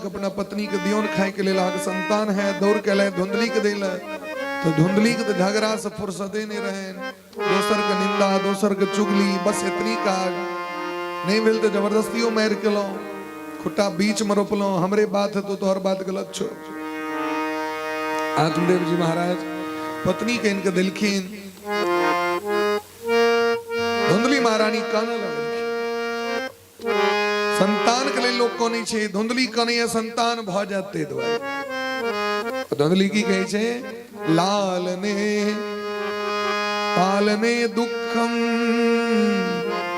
जाके अपना पत्नी के दियौन खाए के लेल, अहाँके संतान है। दौड़ के अयलथि धुंधली के दै लए, तऽ धुंधली के तऽ झगड़ा से फुर्सते नहि रहनि। दोसर के निंदा, दोसर के चुगली, बस एतनी काज। नहि भेल तऽ जबरदस्तियो मारि केलहुँ, खुट्टा बीच में रोपलहुँ, हमरे बात हेतौ, तोहर बात गलत छौ। आत्मदेव जी महाराज पत्नी के इनके देलखिन। धुंधली महारानी कानऽ लगलखिन। संतान के लेल लोक कनै छै, धुंधली कनैया संतान भऽ जायत ताहि दुआरे। धुंधली की कहै छै? लाल ने पालने दुःखम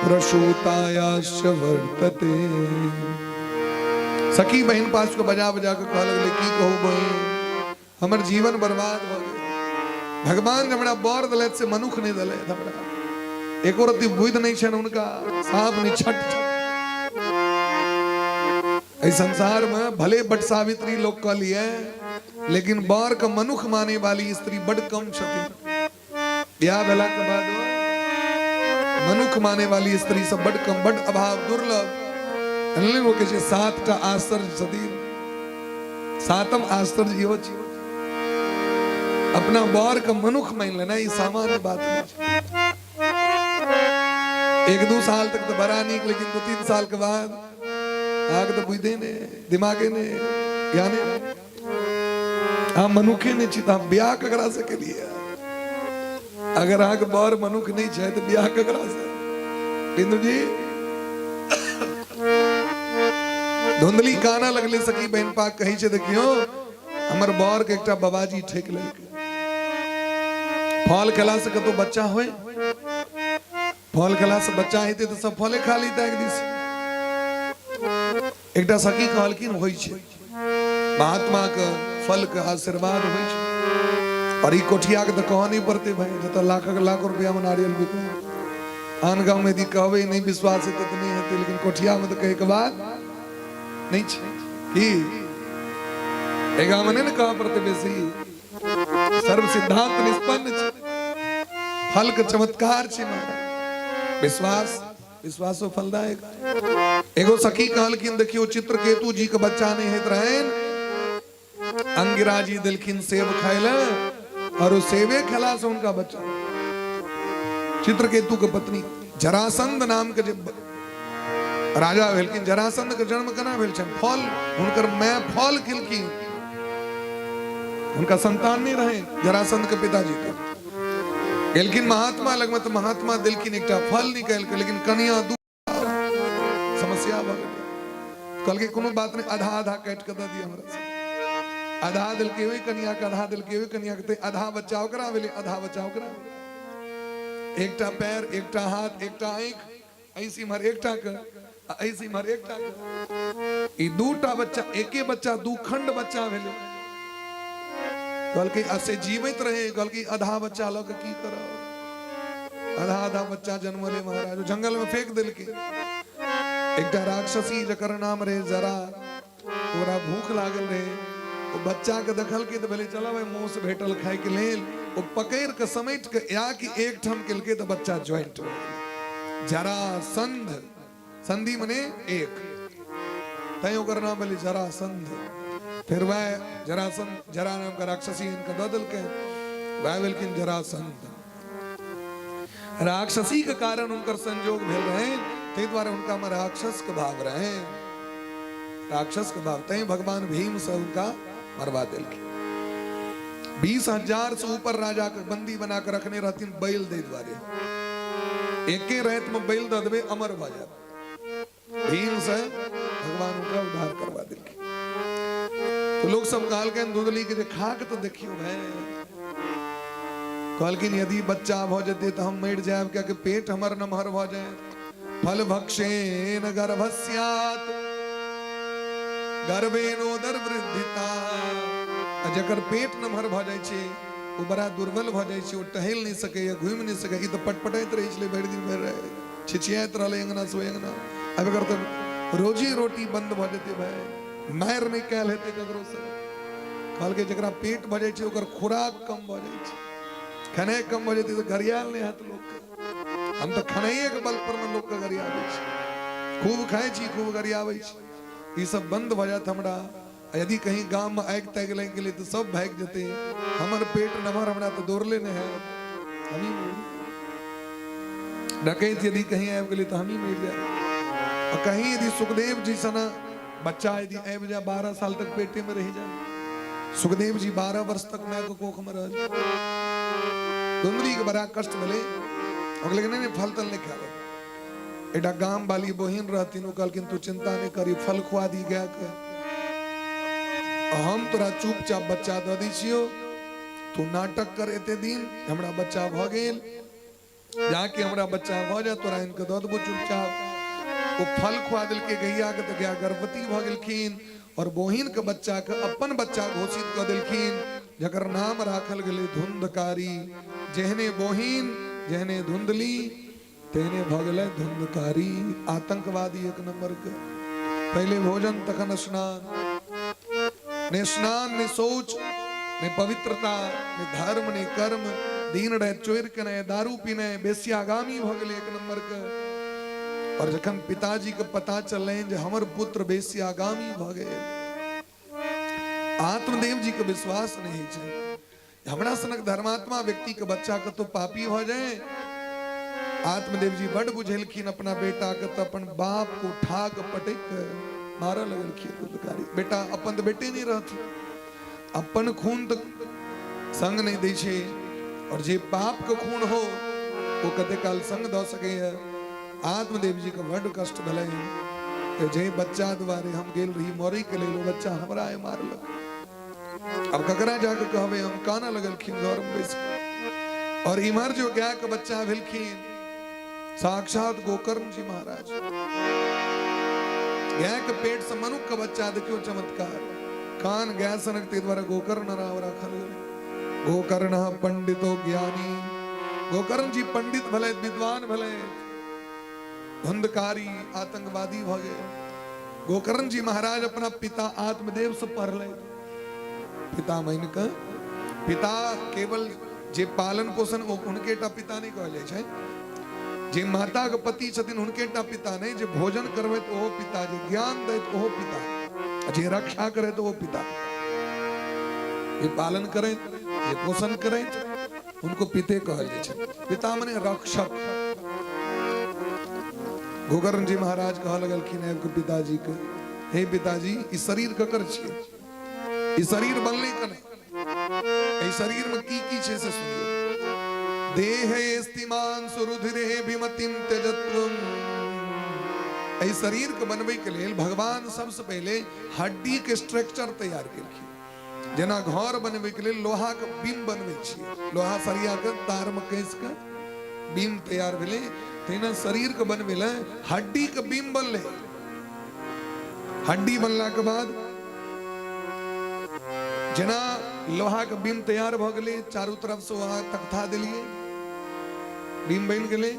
प्रसूतायाश्च वर्तते। सखी बहिन पास के बजा बजा के कहऽ लगलै, की कहू बहिन, हमर जीवन बर्बाद भऽ गेल। भगवान हमरा बर देलथि से मनुख नहि देलथि। हमरा एको रत्ती बुद्धि नहि छनि हुनका, साफ निछट। एहि संसार में भले बट सावित्री लोग कह लिए, लेकिन बर के मनुख माने वाली स्त्री बड कम छथिन। ब्याह भेला के बाद मनुख माने वाली स्त्री सब बड कम, बड अभाव, दुर्लभ। वो कहै छै सातटा आश्चर्य छथिन। सातम आश्चर्य इहो छै, अपना बर के मनुख मान लेना ई सामान्य बात नहीं छै। एक दू साल तक तो बड़ा नीक, लेकिन 2-3 साल के बाद अहाँके तऽ बुझिते नहि, दिमागे नहि, ज्ञाने नहि। अहाँ मनुखे नहि छी तऽ अहाँ बियाह ककरा से केलियै? अगर अहाँके बर मनुख नहि छै तऽ बियाह ककरा से? बिंदु जी, धुंधली काना लगले। सखी बहन पाक कहै छै, देखियौ, हमर बर के एकटा बाबाजी ठेक लेलकै। फल खेला से कतौ बच्चा होय? फल खेला से बच्चा हेतै तऽ सब फले खा लेता एक दिस। एकटा सखी कहलखिन, होइ छै, महात्मा के फल के आशीर्वाद होइ छै। और ई कोठिया के तऽ कहऽ नहि पड़तै भाई, जतऽ लाखक लाख रुपया में नारियल बिकै। आन गाँव में यदि कहबै, नहि विश्वास हेतै तऽ नहि हेतै, लेकिन कोठिया में तऽ कहै के बात नहि छै। की एहि गाँव में नहि ने कहऽ पड़तै बेसी? सर्व सिद्धांत निष्पन्न छै, फल के चमत्कार छै महाराज। विश्वास, विश्वासो फलदायक। एगो सखी कहलखिन, देखियौ, चित्रकेतु जी के बच्चा नहीं होइत रहनि। अंगिरा जी देलखिन सेब खाय ले और ओ सेबे खेला से उनका बच्चा। चित्रकेतु के पत्नी, जरासंध नाम के जे राजा भेलखिन, जरासंध के जन्म केना भेल छनि? फल, हुनकर माय फल खेलखिन। हुनका संतान नहीं रहे जरासंध के पिताजी के। गेलखिन महात्मा लगमे तऽ महात्मा देलखिन एकटा फल निकालि के, लेकिन कनिया दू समस्या भऽ गेलै। कहलकै, कोनो बात नहि, आधा आधा काटि कऽ दऽ दिअ हमरा से। आधा देलकै ओहि कनिया के, आधा देलकै ओहि कनिया के, तऽ आधा बच्चा ओकरा भेलै, आधा बच्चा ओकरा भेलै। एकटा पैर, एकटा हाथ, एकटा आँखि, एहिसँ इम्हर एकटा के आ एहिसँ इम्हर एकटा के, ई दूटा बच्चा, एके बच्चा दू खंड बच्चा भेलै। कहलकै, आ से जीवैत रहे। कहलकै, आधा बच्चा लऽ के की करब? आधा आधा बच्चा जन्मले महाराज, जंगल में फेंक देलकै। एकटा राक्षसी जकर नाम रहे जरा, ओकरा भूख लागल रहे। ओ बच्चा के देखलकै तऽ भेलै, चल भाई, मांस भेटल खायके लेल। ओ पकड़ि के समेट के या कि एक ठाम केलकै तऽ बच्चा ज्वाइंट भऽ गेलै। जरा संध, संधि मने एक, तैं ओकर नाम भेलै जरासंध। फिर वह जरासंध, जरा नाम के राक्षसी इनका दऽ देलकै, वह भेलखिन जरासंध। राक्षसी के कारण हुनकर संजोग भेल रहे, ताहि दुआरे हुनका में राक्षस के भाव रहे, राक्षस के भाव, तैं भगवान भीम से हुनका मरवा देलखिन। 20,000 से ऊपर राजा के बंदी बना के रखने रहथिन बैल दे दुआरे। एके रात में बैल दऽ देबै, अमर भऽ जायत। भीम से भगवान हुनका उद्धार करवा देलखिन। तो लोग सब कहलखिन धुंधली के जे खा के तो देखियो भाई। कहलखिन, यदि बच्चा भऽ जेतै तऽ हम मरि जायब, कियाकि पेट हमर नमहर भऽ जायत। फल भक्षेन गर्भ स्यात् गर्भेनोदर वृद्धिता। आ जकर पेट नमहर भऽ जाइ छै, ओ बड़ा दुर्बल भऽ जाइ छै, ओ टहलि नहि सकैए, घुमि नहि सकैए। ई तऽ पटपटाइत रहै छलै भरि दिन, भरि राति छिछियाइत रहलै अंगना से ओहि अंगना। आब एकर तऽ रोजी रोटी बंद भऽ जेतै भाय, मारि नहि कयल हेतै ककरोसँ। कहलकै, जकरा पेट भऽ जाइ छै, ओकर खुराक कम भऽ जाइ छै, खेनाइ कम भऽ जेतै तऽ गरियाल नहि हैत लोकके। हम तऽ खेनाइएके बल पर मे लोकके गरियाबै छी, खूब खाइ छी, खूब गरियाबै छी। ई सब बंद भऽ जायत हमरा। आ यदि कहीं गाममे आगि तागि लागि गेलै तऽ सब भागि जेतै, हमर पेट नमहर, हमरा तऽ दौड़ले नहि हैत, हमही मरि जायब। डकैत यदि कहीं आबि गेलै तऽ हमही मरि जायब। आ कहीं यदि सुखदेव जी सन बच्चा यदि आबि जाय, 12 साल तक पेटे में रहि जाय। सुखदेव जी 12 वर्ष तक माय के कोख में रहल। धुंधली के बड़ा कष्ट भेलै, ओकरा नहि नहि फल तल नहि खायब। एकटा गाम वाली बहिन रहथिन, ओ कहलखिन तू चिंता नहि करी, फल खुआ दी गाय के, हम तोरा चुपचाप बच्चा दऽ दै छियौ, तू नाटक कर एते दिन, हमरा बच्चा भऽ गेल, जाके हमरा बच्चा भऽ जाए तोरा आनि कऽ दऽ देबो चुपचाप। ओ फल खुआ देलकै गैया के तऽ गाय गर्भवती भऽ गेलखिन और बहिन के बच्चा के अपन बच्चा घोषित कऽ देलखिन, जकर नाम राखल गेलै धुंधकारी। जेहने बहिन जेहने धुंधली तेहने भऽ गेलै धुंधकारी, आतंकवादी एक नंबर के। पहले भोजन तखन स्नान, ने स्नान ने शौच ने पवित्रता ने धर्म ने कर्म, दिन राति चोरि केनाइ, दारू पीनाइ, बेश्यागामी भऽ गेलै एक नंबर के। और जखन पिताजी के पता चललनि जे हमर पुत्र बेश्यागामी भऽ गेल, आत्मदेव जी के विश्वास नहि होइ छै हमरा सनक धर्मात्मा व्यक्ति के बच्चा कतौ पापी भऽ जाए। आत्मदेव जी बड बुझेलखिन अपना बेटा के, तऽ अपन बाप को उठा के पटक के मारऽ लगलखिन धुंधकारी। बेटा अपन तऽ बेटे नहि रहथिन, अपन खून तऽ संग नहि दै छै, और जे बाप के खून हो ओ कते काल संग दऽ सकैए। आत्मदेव जी के बड कष्ट भेलनि कि जे बच्चा दुआरे हम गेल रही मरै के लेल, ओ बच्चा हमरा आइ मारलक, अब ककरा जाके कहबै हम। कानऽ लगलखिन घर में बैस के। और इम्हर जो गाय के बच्चा भेलखिन साक्षात गोकर्ण जी महाराज, गाय के पेट से मनुख के बच्चा, देखियो चमत्कार, कान गाय सनक, ताहि दुआरे गोकर्ण नाम राखल गेल। गोकर्ण पंडितो ज्ञानी, गोकर्ण जी पंडित भेलथि, विद्वान भेलथि, धुंधकारी आतंकवादी भऽ गेल। गोकर्ण जी महाराज अपना पिता आत्मदेव से पढ़लथि। पिता मानि कऽ, पिता केवल जे पालन पोषण हुनके टा पिता नहि कहल जाइ छै, जे माता के पति छथिन हुनके टा पिता नहि, जे भोजन करबैत ओहो पिता, जे ज्ञान दैत ओहो पिता, जे रक्षा करैत ओहो पिता, जे पालन करैत जे पोषण करैत उनको पिते कहल जाइ छै। पिता मने रक्षक। गोकर्ण जी महाराज कह लगलखिन आबि के पिताजी के, हे पिताजी, ई शरीर ककर छियै? ई शरीर बनलै केना? एहि शरीर में की की छै से सुनियो। देह स्तिमान सुरुधिरे विमतिम त्यजत्वम। एहि शरीर के बनबै के लेल भगवान सबसे पहले हड्डी के स्ट्रक्चर तैयार केलखिन। जेना घर बनबै के लेल लोहा के बीम बनबै छियै, लोहा सरिया के तार में कस के बीम तैयार भेलै, तहिना शरीर के बनबै लए हड्डी के बीम बनलै। हड्डी बनला के बाद जेना लोहा के बीम तैयार भऽ गेलै, चारू तरफ से वहां तख्ता देलियै, बीम बनि गेलै।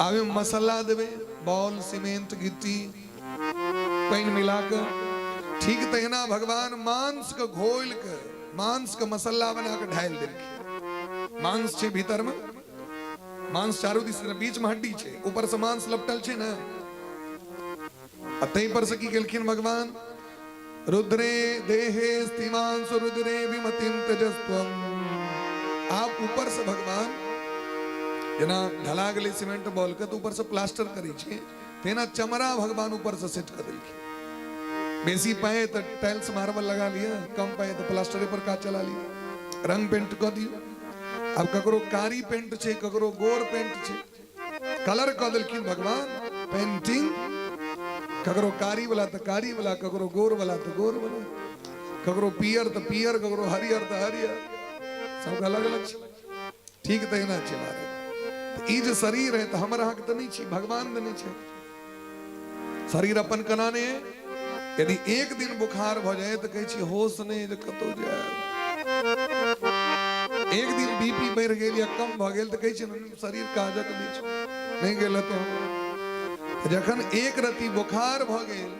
आब ओहिमे मसाला देबै, बॉल सीमेंट गिट्टी पानि मिला कऽ। ठीक तहिना भगवान मांस के घोल के मांस के मसाला बना के ढालि देलखिन। मांस छै भीतर में, मांस चारू दिस, बीच में हड्डी छै, ऊपर से मांस लपटल छै ने, आ ताहि पर से की केलखिन भगवान, रुद्रे देहे स्थिमांस रुद्रे विमतिम तेजस्वम। आप ऊपर से भगवान जेना ढला गेलै सीमेंट बॉल के तऽ ऊपर से प्लास्टर करै छै, तेना चमड़ा भगवान ऊपर से सेट कऽ देलखिन। बेसी पाए तऽ टाइल्स मार्बल लगा लिअ, कम पाए तऽ प्लास्टरे पर काज चला लिअ, रंग पेंट कऽ दियौ। आब ककरो कारी पेंट छै, ककरो गोर पेंट छै, कलर कऽ देलखिन भगवान पेंटिंग। ककरो कारी वाला तऽ कारी वाला, ककरो गोर वाला तऽ गोर वाला, ककरो पियर तऽ पियर, ककरो हरियर तऽ हरियर, सबके अलग अलग छै। ठीक तहिना छै महाराज। तऽ ई जे शरीर है तऽ हमर अहाँके तऽ नहि छी, भगवान देने छै। शरीर अपन केना नहि है? यदि एक दिन बुखार भऽ जाय तऽ कहै छी होश नहि जे कतहु जाय। एक दिन बीपी बढ़ि गेल या कम भऽ गेल तऽ कहै छी शरीर काजक नहि छै, नहि गेल तऽ। जखन एक रति बुखार भऽ गेल,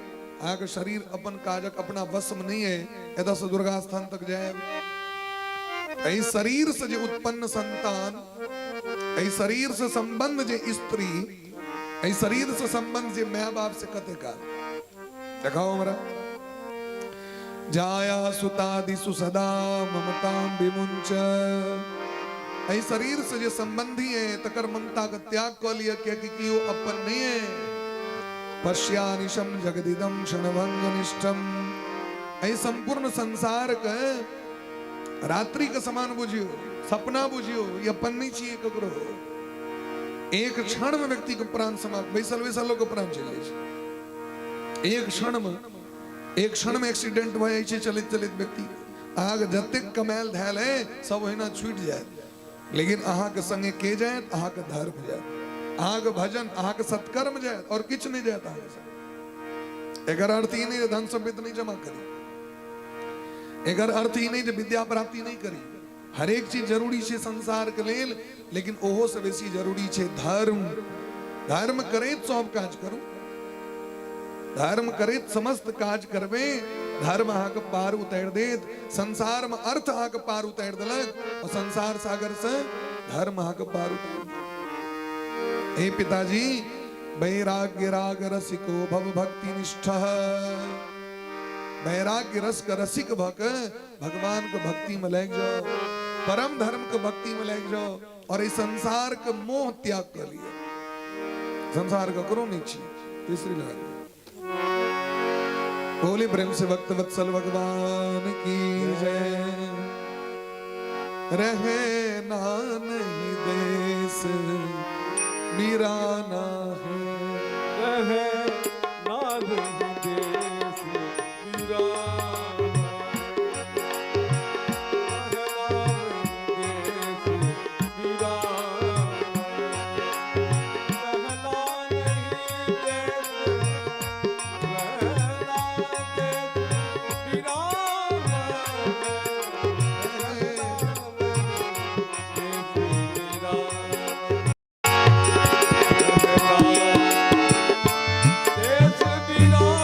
अहाँके शरीर अपन काजक अपना वशमे नहि है, एतऽसँ दुर्गा स्थान तक जायब। एहि शरीर से जे उत्पन्न संतान, एहि शरीर से संबंध जे स्त्री, एहि शरीर से संबंध जे माय बाप से कते काल देखाओ हमरा। जाया सुतादिषु सदा ममतां विमुंच। एहि शरीर से जे संबंधी है तकर ममता के त्याग कऽ लिअ, कियाकि केओ अपन नहि है। पश्यानिशम जगदिदम क्षणभंग निष्ठम। एहि संपूर्ण संसार के रात्रि के समान बुझियो, सपना बुझियो, ई अपन नहि छियै ककरो। एक क्षण में व्यक्ति के प्राण समाप्त, बैसल बैसल लोग के प्राण चलि जाइ छै। एक क्षण में, एक क्षण में एक्सीडेंट भऽ जाइ छै चलैत चलैत व्यक्ति। अहाँके जतेक कमायल धयल है सब ओहिना छूटि जायत, लेकिन अहाँके संगे के जायत? अहाँके धर्म जायत, अहाँके भजन, अहाँके सत्कर्म जायत, और किछु नहि जायत अहाँके संगे। एकर अर्थ ई नहि जे धन सम्पत्ति नहि जमा करी, एकर अर्थ ई नहि जे विद्या प्राप्ति नहि करी। हरेक चीज जरूरी छै संसार के लेल, लेकिन ओहो से बेसी जरूरी छै धर्म। धर्म करैत सब काज करू, धर्म करैत समस्त काज करबै, धर्म अहाँके पार उतारि देत। संसार में अर्थ अहाँके पार उतारि देलक और संसार सागर से धर्म अहाँके पार उतारि देलक। हे पिताजी, वैराग्य राग रसिको भव भक्ति निष्ठ। वैराग्य रस के रसिक भऽ के भगवान के भक्ति में लागि जाओ, परम धर्म के भक्ति में लागि जाओ और इस संसार के मोह त्याग कर लिया। संसार ककरो नहीं छी। तीसरी लगा लिया। बोले प्रेम से भक्त वत्सल भगवान की जय। रहे ना नहीं देश वीराना है, रहे ना नहीं देश वीराना, रहे ना नहीं देश वीराना, रहना नहीं देश, रहना देश वीराना, रहना नहीं देश वीराना, रहना देश वीराना।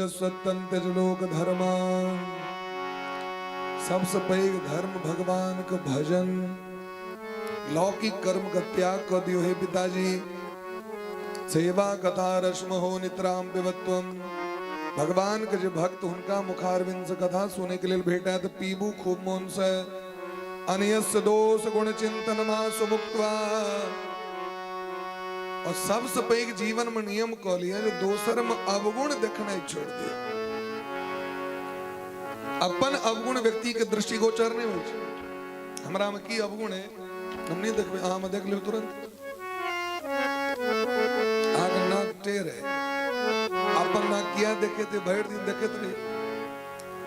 भजस्वतम त्यज लोक धर्मा। सबसे पैघ धर्म भगवान के भजन, लौकिक कर्म का त्याग कर दियो हे पिताजी। सेवा कथा रस्म हो नितराम पिबत्वम। भगवान के जे भक्त हुनका मुखारविंद से कथा सुने के लिए भेटा तो पीबू खूब मोन से। अनयस्य दोष गुण चिंतन मा सुमुक्त्वा। और सबसे पैघ जीवन में नियम कऽ लिअ जे दोसर में अवगुण देखनाइ छोड़ि दियौ। अपन अवगुण व्यक्ति के दृष्टिगोचर नहीं होइ छै। हमरा में की अवगुण है हम नहीं देखबै, अहाँ में देख लेब तुरंत। अहाँके नाक टेढ़ है, अपन नाक किया देखेते भरि दिन देखैत रही।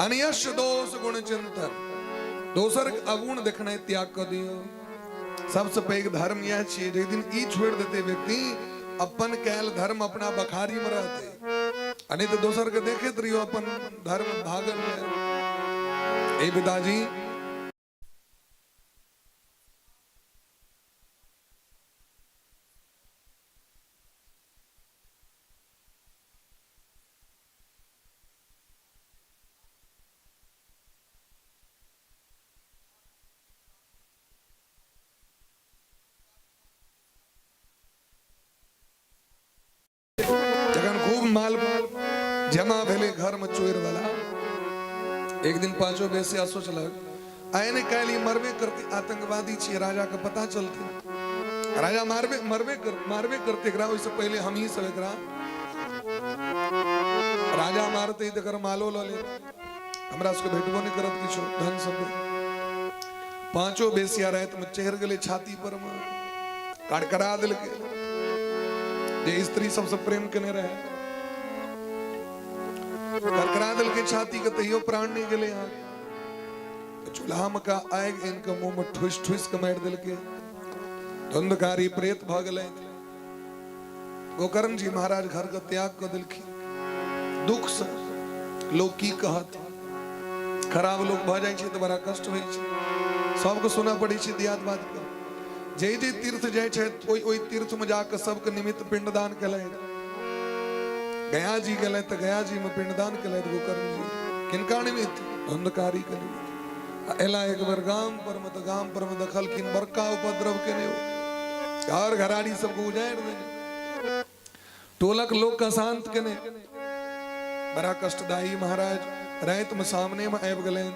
अनयश दोष गुण चिंतन, दोसर के अवगुण देखनाइ त्याग कऽ दियौ। सबसे पैघ धर्म यह छियै जे दिन ई छोड़ि देतै व्यक्ति, अपन कैल धर्म अपना बखारी में रहतै, आ नहीं तऽ दोसर के देखैत रहियो अपन धर्म भागल जाय। हे पिताजी, जखन खूब माल जमा भेलै घर में चोर वाला, एक दिन पांचो बेसिया सोचलक आइ ने काल्हि ई मरबे करते, आतंकवादी छियै, राजा के पता चलते, राजा मारबे मरबे कर मारबे करते एकरा, ओहिसँ पहिले हम ही सब एकरा राजा मारते तऽ एकर मालो लऽ लेत, हमरा सबके भेटबो नहि करत किछो धन सम्पत्ति। पांचो बेसिया राति में चढ़ि गेलै छाती पर में, कड़कड़ा देलकै जे स्त्री सबसे प्रेम केने रहे, कड़कड़ा देलकै छाती के, तैयो प्राण नहीं गेलै। यहाँ चूल्हा में का आगि आनि के मुंह में ठुस ठुस के मारि देलकै, धुंधकारी प्रेत भऽ गेलै। गोकर्ण जी महाराज घर के त्याग कऽ देलखिन दुख से। लोग की कहत, खराब लोग भऽ जाइ छै तऽ बड़ा कष्ट होइ छै, सबके सुनऽ पड़ै छै दियाद बाद के। जे जे तीर्थ जाइ छै ओहि ओहि तीर्थ में जाके सबके निमित्त पिंडदान केलथि। गया जी गेलथि तऽ गया जी में पिंडदान केलथि गोकर्ण जी, किनका निमित्त? धुंधकारी के निमित्त। आ एला एक बेर गाम पर में तऽ गाम पर में देखलखिन बड़का उपद्रव केने, घर घराड़ी सबके उजाड़ि देने, टोलक लोक के शांत केने, बड़ा कष्टदायी महाराज राति में सामने में आबि गेलनि।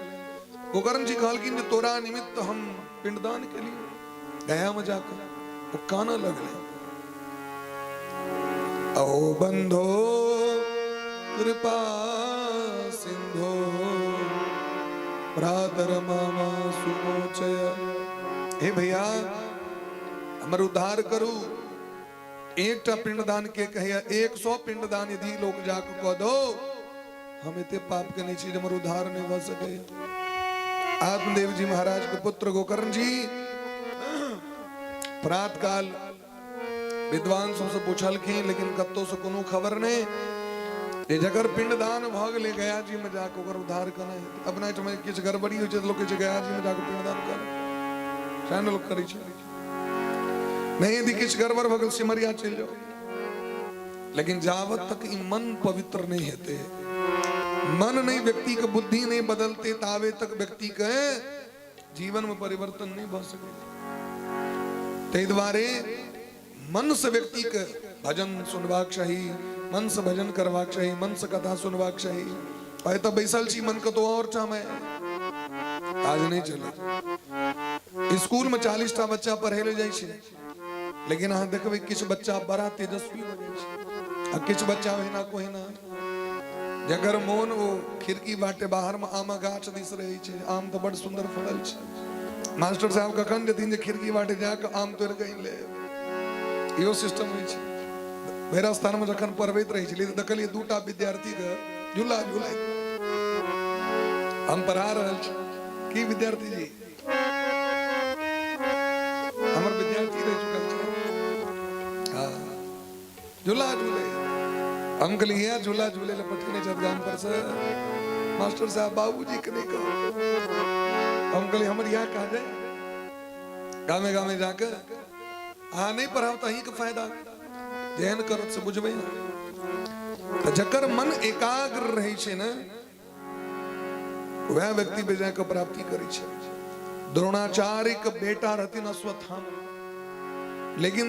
गोकर्ण जी कहलखिन जे तोरा निमित्त हम पिंडदान केलियौ गया में जाकर। ओ कानऽ लगलै, अहो बंधो कृपा सिंधो भ्रातर मामा सुमोचय। हे भैया हमर उद्धार करू। एकटा पिंडदान के कहैया 100 पिंडदान यदि लोक जाके कऽ दो, हम एते पाप के नहीं छी जे हमर उद्धार नहीं भऽ सके। आत्मदेव जी महाराज के पुत्र गोकर्ण जी प्रात काल विद्वान सबसे पूछलखिन, लेकिन कतौ से कोनो खबर नहीं जे जकर पिंडदान भऽ गेलै गया जी में जाके ओकर उद्धार केना हेतै। अपना एहिठाम किछु गड़बड़ी होइ छै तऽ लोक कहै छै गया जी में जाके पिंडदान कर, सएह ने लोक करै छै। नहीं यदि किछु गड़बड़ भऽ गेल सिमरिया चलि जाउ। लेकिन जावत तक ई मन पवित्र नहीं हेतै, मन नहीं व्यक्ति के बुद्धि नहीं बदलते, तावे तक व्यक्ति के जीवन में परिवर्तन नहीं भऽ सकै। ताहि दुआरे मन से व्यक्ति के भजन सुनबाक चाही, मन से भजन करबाक चाही, मन से कथा सुनबाक चाही। आइ तऽ बैसल छी मन कतौ और ठाम है, आज नहीं चले। स्कूल में 40 टा बच्चा पढ़े ले जाइ छै, लेकिन अहाँ देखबै किछु बच्चा बड़ा तेजस्वी हो जाइ छै आ किछु बच्चा ओहिना कोहिना, जकर मोन ओ खिड़की बाटे बाहर में आमक गाछ दिस रहै छै, आम तऽ बड़ सुंदर फड़ल छै, मास्टर साहब कखन जेथिन जे खिड़की बाटे जाके आम तोड़ि कऽ आनि लेब, इहो सिस्टम होइ छै। भैरव स्थान में जखन पढ़बैत रहै छलियै तऽ देखलियै दूटा विद्यार्थी के झूला झूलैत, हम पढ़ा रहल छी, की विद्यार्थी जी हमर विद्यार्थी रहि चुकल छै, हाँ झूला झूले। हम कहलियै इएह झूला झूले लए पठेने छथि गाम पर से मास्टर साहब, बाबूजी के नहीं कहू। हम कहलियै हमर इएह काज है, गामे गामे जाके अहाँ नहीं पढ़ाब तऽ अहींके फायदा। जेहन करत से बुझबै ने। तऽ जकर मन एकाग्र रहै छै ने, वएह व्यक्ति विजय के प्राप्ति करै छै। द्रोणाचार्य के बेटा रहथिन अश्वत्थामा, लेकिन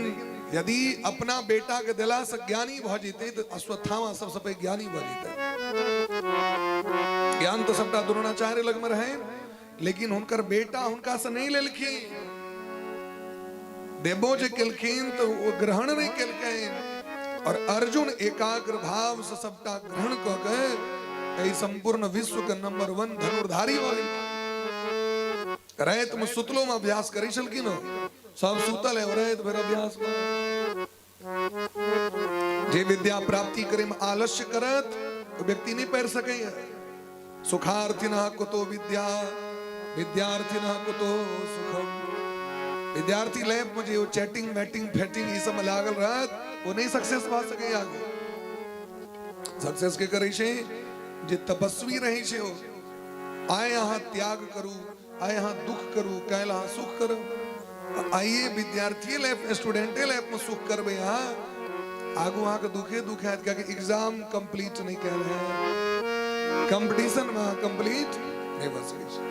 यदि अपना बेटा के देला से ज्ञानी भऽ जेतै तऽ अश्वत्थामा सबसँ पैघ ज्ञानी भऽ जेतै। ज्ञान तऽ सबटा द्रोणाचार्य लगमे रहै, लेकिन हुनकर बेटा हुनका से नहि लेलखिन। देबो जे केलखिन तऽ ओ ग्रहण नहि केलखिन, और अर्जुन एकाग्र भाव से सबटा ग्रहण कऽ के एहि संपूर्ण विश्व के नंबर 1 धनुर्धारी भऽ गेल। राति में सुतलो में अभ्यास करै छलखिन, सब सुतल है, राति भरि अभ्यास कर। जे विद्या प्राप्ति करे में आलस्य करत ओ व्यक्ति नहीं पढ़ सकैया। सुखार्थिनः कुतो विद्या विद्यार्थिनः कुतो सुखम। विद्यार्थी लाइफ में जे ओ चैटिंग मैटिंग फैटिंग ई सब में लागल रहत ओ नहीं सक्सेस भऽ सकैया। आगे सक्सेस के करै छै जे तपस्वी रहै छै। ओ आइ अहाँ त्याग करू, आइ अहाँ दुख करू, काल्हि अहाँ सुख करू। आइए विद्यार्थी लाइफ स्टूडेंटे लाइफ में सुख करबै अहाँ, आगू अहाँके दुखे दुख हैत, कियाकि एग्जाम कंप्लीट नहीं कयल है, कंपटीशन में अहाँ कंप्लीट नहीं भऽ सकै छै।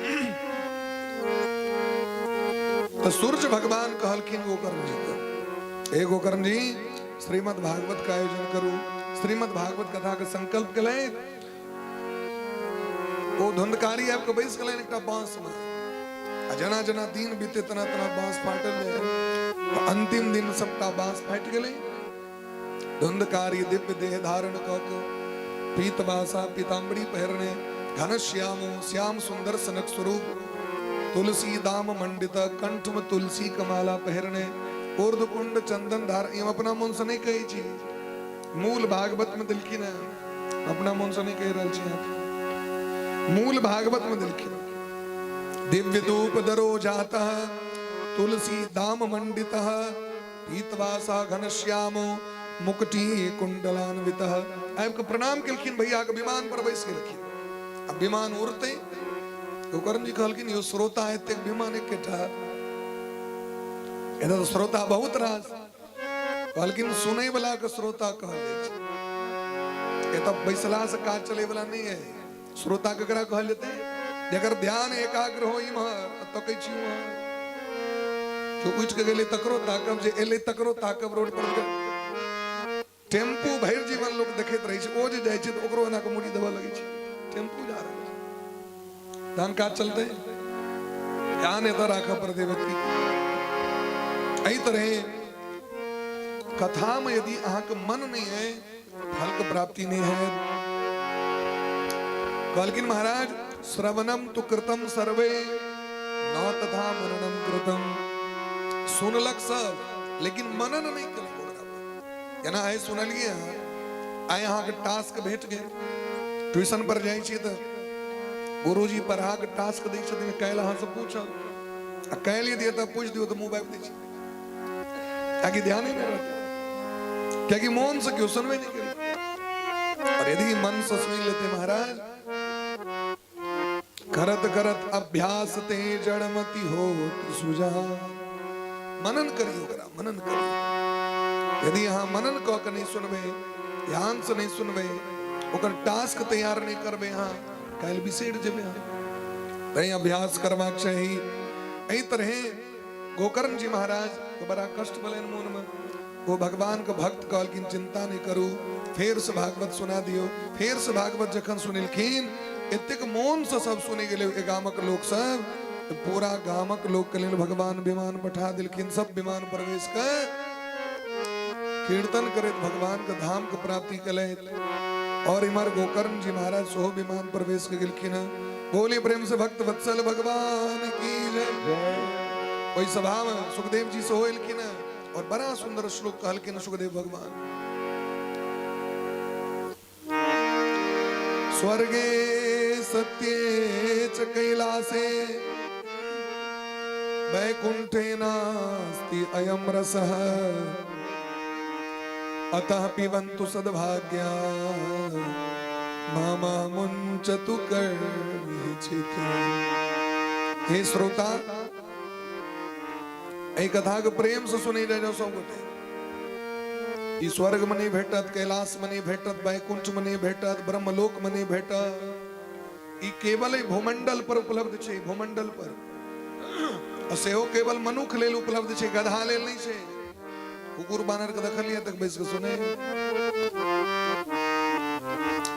तऽ सूर्य भगवान कहलखिन गोकर्ण जी के, हे गोकर्ण जी, श्रीमद् भागवत का आयोजन करू। श्रीमद् भागवत कथा के संकल्प केलनि। ओ धुंधकारी आबि कऽ बैस गेलनि एकटा बांस में, आ जेना जेना दिन बीते तेना तेना बांस फाटल जाय। अंतिम दिन सबटा बांस फाटि गेलै। धुंधकारी दिव्य देह धारण कऽ के, पीतवासा पीताम्बरी पहिरने, घन श्यामो श्याम सुंदर सनक स्वरूप, तुलसी दाम मंडित, कंठ में तुलसी कमाला पहिरने, ऊर्ध्वकुंड चंदन धार। हम अपना मन से नहीं कहै छी, मूल भागवत में देलखिन है, अपना मन से नहीं कह रहल छी अहाँके, मूल भागवत में देलखिन। दिव्य धूप दरो जाता तुलसी दाम मंडित पीतवासा घनश्यामो मुकुटी कुंडलान्वित। आबि के प्रणाम केलखिन भैया के, विमान पर बैस गेलखिन। अब विमान उड़ते गोकर्ण जी कहलखिन, यो श्रोता एतेक विमान एकेटा, एतऽ तऽ श्रोता बहुत रास। कहलखिन सुनै वाला के श्रोता कहल जाइ छै, एतऽ बैसला से काज चलै वाला नहि है। श्रोता ककरा कहल जेतै? जकर ध्यान एकाग्र हो इम्हर आ तकै छी उम्हर। जो उठि के गेलै तकरो ताकब, जे एलै तकरो ताकब। रोड पर टेम्पू भरि जीवन लोक देखैत रहै छै, ओ जे जाइ छै तऽ ओकरो एना कऽ मुड़ी देबऽ लगै छै, टेम्पू जा रहल छै। तहन काज चलतै? ध्यान एतऽ राखऽ पड़तै व्यक्ति। एहि तरहे कथामे यदि अहाँके मन नहि है, फलके प्राप्ति नहि है। कहलखिन महाराज, श्रवणम तु कृतम सर्वे न तथा मननम कृतम। सुनलक सब लेकिन मनन नहि केलक ओकरा पर। जेना आइ सुनलियै अहाँ, आइ अहाँके टास्क भेट गेल, ट्यूशन पर जाइ छी तऽ गुरुजी पढ़ा के टास्क दै छथिन, काल्हि अहाँसँ पूछब, आ काल्हि यदि एतऽ पूछि दियौ तऽ मुँह बाबि दै छै, कियाकि ध्यान ही नहि रहतै, कियाकि मोन से केओ सुनबे नहि केलकै। और यदि मन से सुनि लेते महाराज, करत करत अभ्यास ते जड़मति होत सुजा। मनन करियो ओकरा, मनन करियो। यदि अहाँ मनन कऽ के नहि सुनबै, ध्यान से नहि सुनबै, ओकर टास्क तैयार नहि करबै अहाँ, काल्हि बिसरि जेबै अहाँ। तैं अभ्यास करबाक चाही। एहि तरहे गोकर्ण जी महाराज के बड़ा कष्ट भेलनि मोन में। ओ भगवान के भक्त कहलखिन चिंता नहीं करू, फेर से भागवत सुना दियो। फेर से भागवत जखन सुनेलखिन, एतेक मोन से सब सुनि गेलै ओहि गामक लोक सब, पूरा गामक लोक के लेल भगवान विमान पठा देलखिन। सब विमान प्रवेश के कीर्तन करैत भगवान के धाम के प्राप्ति केलथि। और इम्हर गोकर्ण जी महाराज सेहो विमान प्रवेश के गेलखिन। बोली प्रेम से भक्त वत्सल भगवान की जय। ओहि सभा में सुखदेव जी सेहो एलखिन और बड़ा सुंदर श्लोक कहलखिन सुखदेव भगवान। स्वर्गे सत्ये च कैलासे वैकुंठे नास्ति अयम रसः अतः पिबन्तु सद्भाग्या मामा मुञ्चतु कर्णिचित्। हे श्रोता, एहि कथा के प्रेम से सुनै जाय जाउ सब गोटे। ई स्वर्ग में नहीं भेटत, कैलाश में नहीं भेटत, वैकुंठ में नहीं भेटत, ब्रह्मलोक में नहीं भेटत। ई केवल एहि भूमंडल पर उपलब्ध छै, भूमंडल पर, आ सेहो केवल मनुख लेल उपलब्ध छै, गधा लेल नहि छै। कुकुर बानर के देखलियै तक बैस के सुने,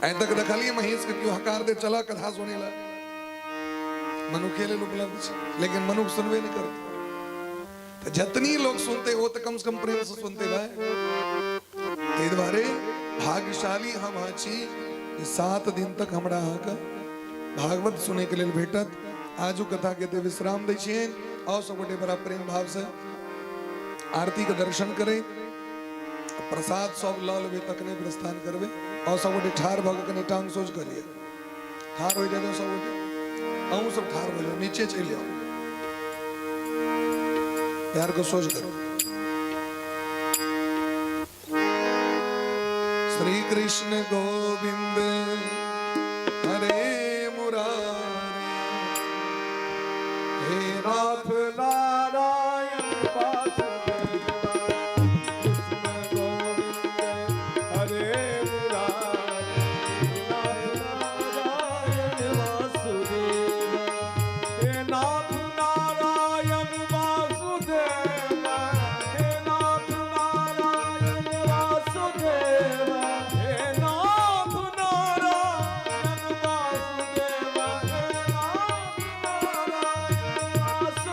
आइ तक देखलियै महींस के केओ हकार दे चला कथा सुने ला? मनुखे लेल उपलब्ध छै, लेकिन मनुख सुनबे नहि करतै। तऽ जतनी लोग सुनते वो तऽ कम से कम प्रेम से सुनते भाई। ताहि दुआरे भाग्यशाली हम अहाँ छी जे 7 दिन तक हमरा अहाँके भागवत सुनैके लेल भेटत। आजुक कथा के एते विश्राम दै छियनि। आओ सब गोटे बड़ा प्रेम भाव से आरती के दर्शन करै, प्रसाद सब लऽ लेबै तखने प्रस्थान करबै। आओर सब गोटे ठाढ़ भऽ कऽ कनि टांग सोझ कऽ लिअ, ठाढ़ होइ जाउ सब गोटे, अहूँ सब ठाढ़ भऽ जाउ, नीचे चलि जाउ, पैर को सोझ करू। श्री कृष्ण गोविंद हरे मुरारे, हे नाथ नारायण वासुदेवा, कृष्ण गोविंद हरे मुरारे, नाथ नारायण वासुदेवा, हे नाथ नारायण वासुदेवा, हे नाथ नारायण वासुदेवा, हे नाथ नारायण वासुदेवा, हे नाथ नारायण वासुदेवा, हे नाथ नारायण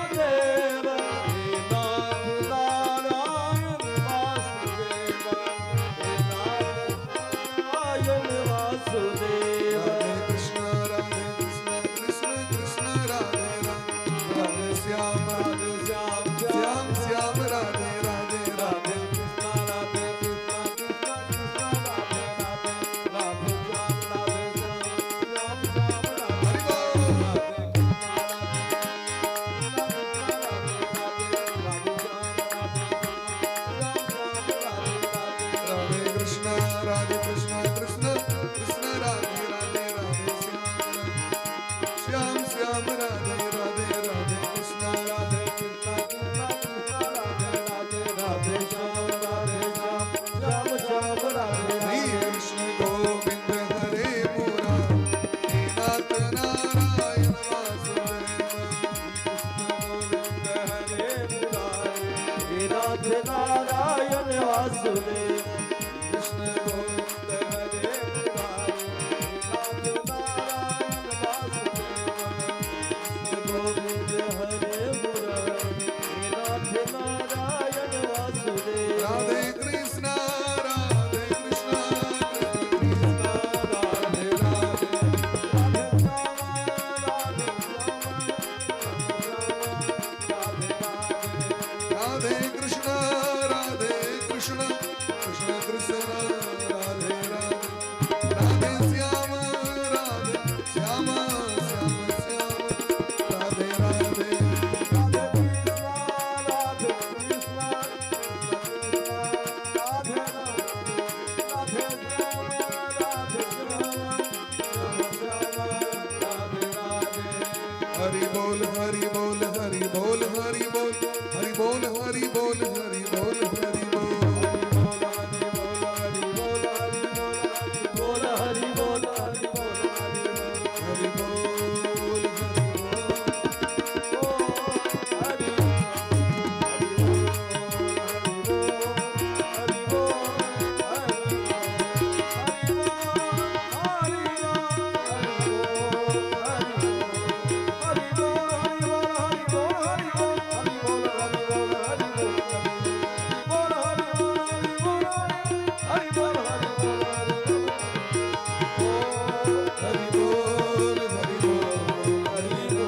वासुदेवा, हे नाथ नारायण वासुदेवा। राधे कृष्ण राधे कृष्ण कृष्ण कृष्ण राधे राधे, राधे श्याम राधे श्याम श्याम श्याम राधे राधे, राधे कृष्ण राधे कृष्ण कृष्ण कृष्ण राधे राधे, राधे श्याम राधे श्याम श्याम श्याम राधे हरि बोल। राधे कृष्ण राधे कृष्ण राधे राधे, राधे श्याम राधे श्याम श्याम राधे राधे। राधे कृष्ण राधे कृष्ण कृष्ण कृष्ण राधे राधे, राधे श्याम श्याम श्याम राधे राधे, राधे कृष्ण राधे कृष्ण कृष्ण कृष्ण राधे राधे, राधे श्याम राधे श्याम श्याम श्याम राधे श्री राधे। कृष्ण गोविंद हरे मुरारे, हे नाथ नारायण वासुदेव। कृष्ण गोविंद हरे मुरारे, हे नाथ नारायण वासुदेव। कृष्ण गोविंद हरे मुरारे, हे नाथ नारायण वासुदेव। कृष्ण गोविंद हरे मुरारे, हे नाथ नारायण वासुदेव। राधे कृष्ण राधे कृष्ण कृष्ण कृष्ण राधे राधे, राधे श्याम राधे श्याम राधे राधे। राधे कृष्ण राधे कृष्ण कृष्ण कृष्ण राधे राधे, राधे श्याम राधे श्याम श्याम श्याम राधे राधे। राधे कृष्ण राधे कृष्ण कृष्ण राधे राधे, राधे श्याम राधे श्याम श्याम राधे राधे। हरि बोल हरि बोल हरि बोल हरि बोल हरि बोल हरि बोल हरि बोल हरि बोल। हरि बोल हरि बोल हरि बोल हरि बोल हरि बोल हरि बोल हरि बोल हरि बोल। हरि हरि बोल हरि हरि बोल हरि बोल हरि बोल बोल हरि बोल हरि बोल।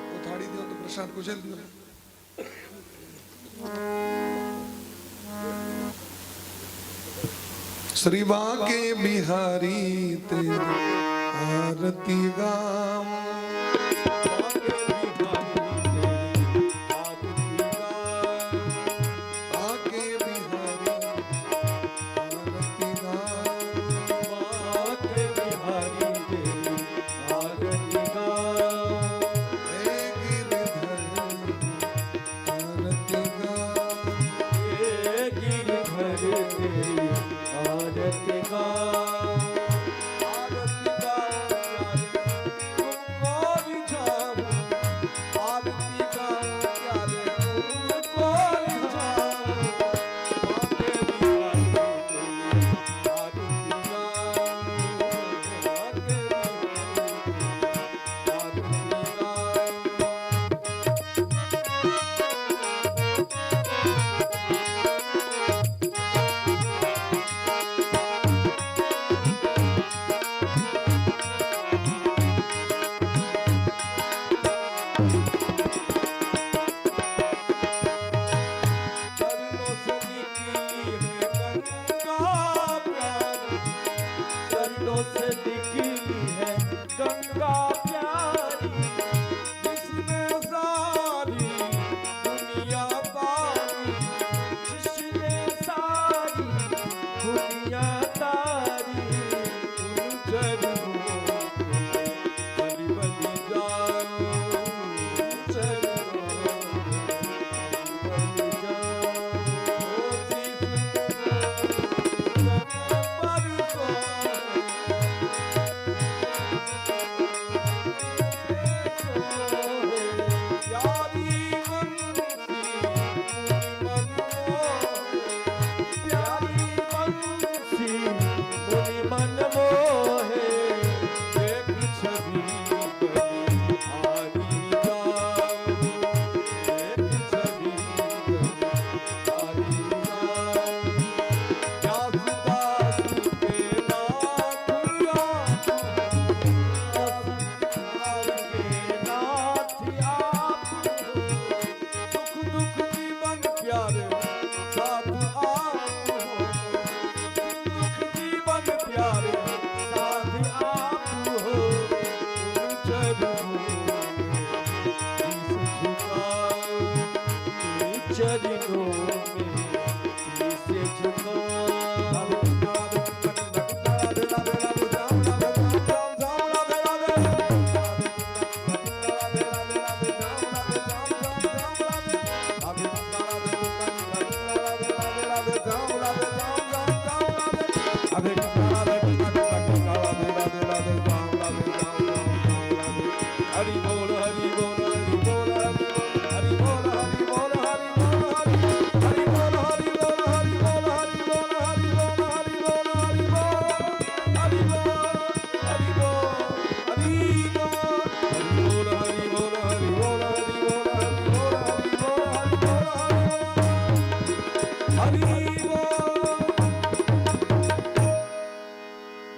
ओ थाली दियो तो प्रसाद कुचल दियो। श्री बाके बिहारी तेरी आरती गाऊं, बाके बिहारी आरती गाऊं। गंगा प्यारी, जिसने सारी दुनिया तारी, जिसने सारी दुनिया तारी, उन चरणों में बलि बलि जाऊं, चरणों में बलि जाऊं। शीश पर सोहे, प्यारी बंसी मुनि मन मोहे, प्यारी बंसी मुनि मन मोहे, देख छवि बलिहारी जाऊं, देख छवि बलिहारी जाऊं। व्यास दास के नाथ आप, दास के नाथ आप हो, सुख दुख जीवन प्यारे साथ आप हो, सुख दुख जीवन प्यारे साथ आप हो, उन चरणों में शीश झुकाऊं, चरणों में शीश झुकाऊं। राधे राधे राधे राम राधे राम राम राधे राधे, राधे राधे राधे राम राधे राम राम राधे, राधे राधे राधे राधे राम राधे राम राम राम राधे, राधे राधे राधे राधे राधे राम राधे राम राम राम राधे। हरि बोल हरि बोल हरि बोल हरि बोल, हरि बोल हरि बोल हरि हरि बोल, हरि बोल हरि बोल हरि बोल, हरि बोल हरि बोल हरि बोल, हरि बोल हरि बोल हरि बोल, हरि बोल हरि बोल हरि बोल हरि बोल, हरि बोल हरि बोल हरि बोल हरि बोल।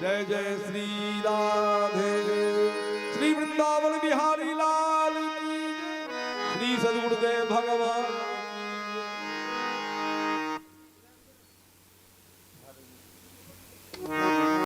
जय जय श्री राधे, श्री वृंदावन बिहारी लाल की जय। श्री सदगुरुदेव भगवान